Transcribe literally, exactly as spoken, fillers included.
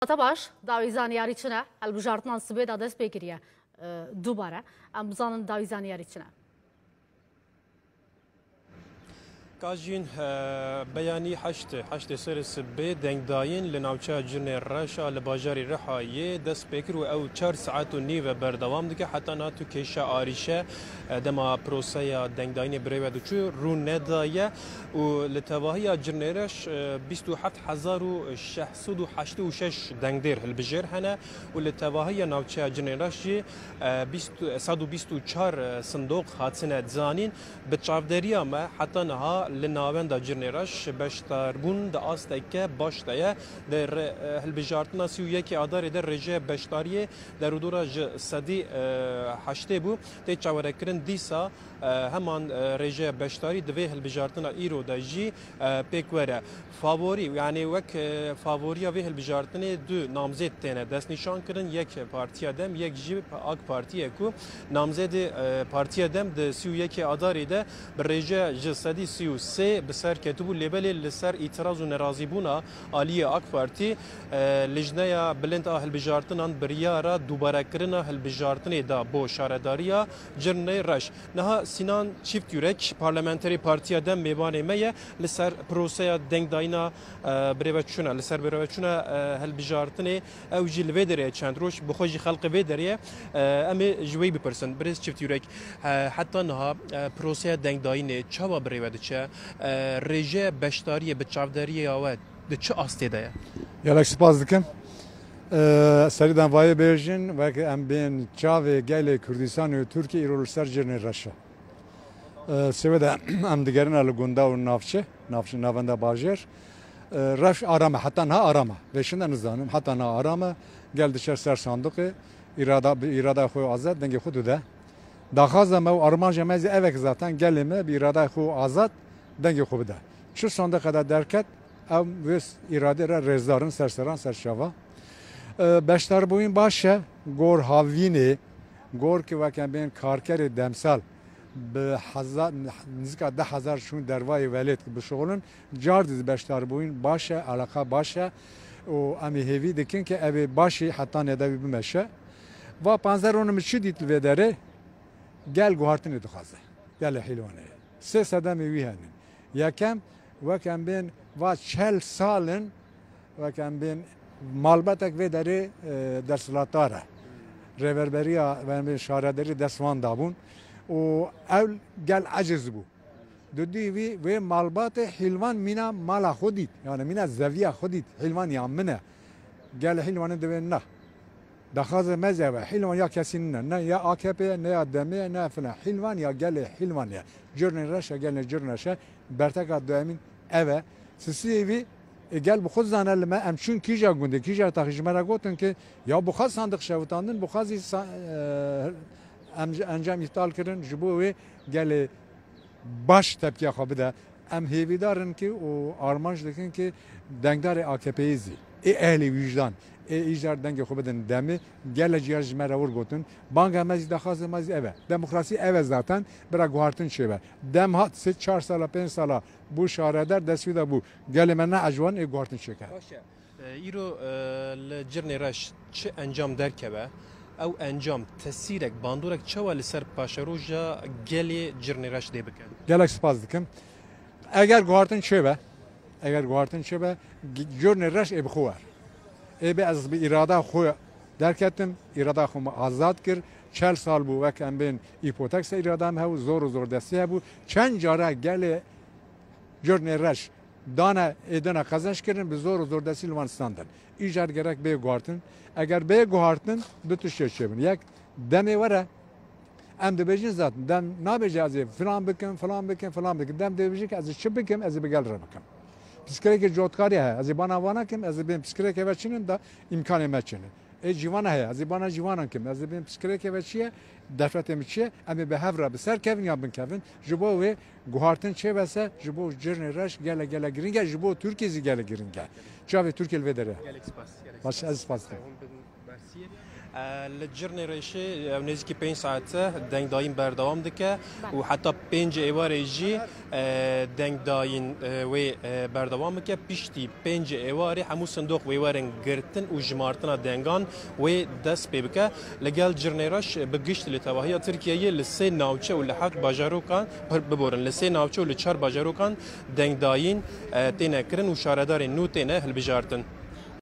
Te baş, dawî zaniyarî çi ne? Hilbijartinan sibê de dest pê kiriye. E, dubare. Em bizanin dawî zaniyarî çi ne? Kajîn, e, beyanî heşt, heştê serê sibê dengdayîn li navçeya Cirnê Reşa li bajarê Rihayê dest pê kir û ew çar saet û nîve berdewam dike. Heta niha tu kêşa arîşe, e, dema proseya dengdayînê birêve diçû rû nedaye û li tevahiya Cirnê Reş, e, bîst û heft hezar û şeş sed û heştê û şeş dengdêr hilbijêr hene û li tevahiya navçeya Cirnê Reş jî, e, bîst, sed û bîst û çar sindoq hatine zanîn. Bi çavderiya me heta niha li navenda Cirnê Reş beşdarbûn di asteke baş de ye. Di re-, e, hilbijartina sî û yekê Adarê de rêjeya beşdariyê derûdora ji sedî, e, heştê bû. Tê çawerekirin dîsa, e, heman, e, rêjeya beşdarî di vê hilbijartina îro de jî, e, pêk were. Favorî, yanî wek, e, favoriya vê hilbijartinê du namzêd têne destnîşankirin, yek Partiya Dem, yek jî AK Partî ye ku namzêdê, e, Partiya Dem di sî û yekê Adarê de bi rêjeya ji sedî sî û sê bi ser ketibû, lê belê li ser îtiraz û nerazîbûna aliyê AK Partî, e, Lijneya Bilind a Hilbijartinan biryara dubarekirina hilbijartinê da bo şaredariya Cirnê Reş. Niha Sînan Çîftyurek, parlamenterê Partiya Dem mêvanê me ye, li ser proseya dengdayîna, e, birêveçûna, li ser birêveçûna, e, hilbijartinê, ew jî li vê derê ye çend roj, bi xwe jî xelqê vê derê ye. E, em ê ji wê bipirsin. Birêz Çîftyurek, e, heta niha, e, proseya dengdayînê çawa birêve diçe? E, rêjeya beşdariyê bi çavderiya we di çi astê de ye? Gelek spas dikim. Eee, serî de em vayê bêjin, wek em bên çavê gelê Kurdistanê û Tirkiyê îro li ser Cirnê Reş e. Eee, sêwê de em digerine li gunda û navçe, navçe navenda bajêr. Eee, Reş aram e, heta niha aram e. Vê şin de nizanim, heta niha aram e. Gel diçe ser sanduqê, îrada, bi îrada xwe azad, dengê xwe dide. Daxwaza me û armanca me zî ev e ki zaten gelê me bi îrada xwe azad dengê xwe bide. Çi sandiqe de derket, em wê îradê re rêzdar in, ser seran, ser çava. E, beşdarbûyîn baş e, gor havînê, gor ki weke bên karkerê demsal bi heza-, nizika deh hezar çûn dervayê welêt ki bişuxulin, car dî beşdarbûyîn baş e, eleqa baş e û em ê hêvî dikin ki ev ê başî heta nêdewî bimeşe. Va panzdeh ronê min çi dît li vê derê? Gel guhartinê dixwaze. Gelê Hîlwanê. Sê sedemê wî henin. Yekem, wek em bên va çel sal in, wek em bên malbatek vê derê, e, desthilatdar e. Rêverberiya, em bên şaredarî dest wan dabûn. Û ew gel eciz bû. Didî wî, wê malbatê Hîlwan mîna mala xwe dît. Yani mîna zeviya xwe dît. Hîlwan ya min e. Gelê Hîlwanê divê na. Daxwaza me zî ev e. Hîlwan ya kesî nîne. Ne ya A K P ye, ne ya demê ye, ne filan. Hîlwan ya gelê Hîlwan ye. Cirnê Reş e, gelê Cirnê Reş e. Berteka duyemîn ev e. Sisiyê wî, e, gel bi xwe zane li me, em çûn kîja gundê, kîja taxî ji me re gotin ki ya bi xwe sandiq şewitandin, bi xwe zî sa-, e, em-, encam îptal kirin. Ji bo wê gelê baş tepkiya xwe bide. Em hêvîdar in ki û armanc dikin ki dengdarê A K P'yê zî, ê ehlê wîjdan, ê îcar dengê xwe bidin demê, gelek cîyar ji me re wir gotin. Banga me zî, daxwaza me zî ev e. Demokrasî ev e zaten, bira guhartin çêbe. Dem hat, sê çar sala, pênc sala bû şaredar, dest wî de bû. Gelê me neeciwan, ê guhartin çêke. Baş e. E, îro, e, li Cirnê Reş çi encam derkeve? Ew encam tesîrek, bandorek çawa li ser paşeroja gelê Cirnê Reş dê bike? Gelek spas dikim. Eger guhartin çêbe, eger guhartin çêbe, gi-, Cirnê Reş ê bi xwe wer. Ê bê ez bi îrada xwe derketim, îrada xwe min azad kir. Çel sal bû wek em bên îpotek ser îrada me hebû, zor û zordestî hebû. Çend cara gelê Cirnê Reş dane êdina qezenç kirin, bi zor û zordestî li wan standin. Îcar gerek bê guhartin. Eger bê guhartin, du tiştê çêbin. Yek, demê were, em dibêjin zaten, dem nabêje ez ê filan bikim, filan bikim, filan bikim. Dem dibêjin ki ez ê çi bikim, ez ê bi gel re bikim. Pirsgirêkê cotkarî heye, ez ê bana vana kim, ez ê bên pirsgirêkê ve çinim da îmkanê me çinim. Ê cîvana heye, ez ê bana cîvanan kim, ez ê bên pirsgirêkê ve çi ye, derfetê min çi ye, em ê bi hev re bi ser kevin ya bin kevin, ji bo wê guhartin çêbe se, ji bo Cirnê Reş gele gele giring e, ji bo Tirkiyê zî gele giring e. Çavê Tirkiyê li vê derê. Gelek spas, gelek Baş, spas. Ez spas dikim. Hûn bin, ben Li Cirnêrêşê ew nêzîkî pênc saete dengdayîn berdewam dike û heta pêncê êvarê jî, e, dengdayîn, e, wê, e, berdewam bike. Piştî pêncê êvarê hemû sindoq wê werin girtin û jimartina dengan wê dest pê bike. Li gel Cirnêrêş bi giştî li tevahiya Tirkiyeyê li sê navçe û li heft bajarokan, biborin, li sê navçe û li çar bajarokan dengdayîn, e, têne kirin û şaredarên nû têne hilbijartin.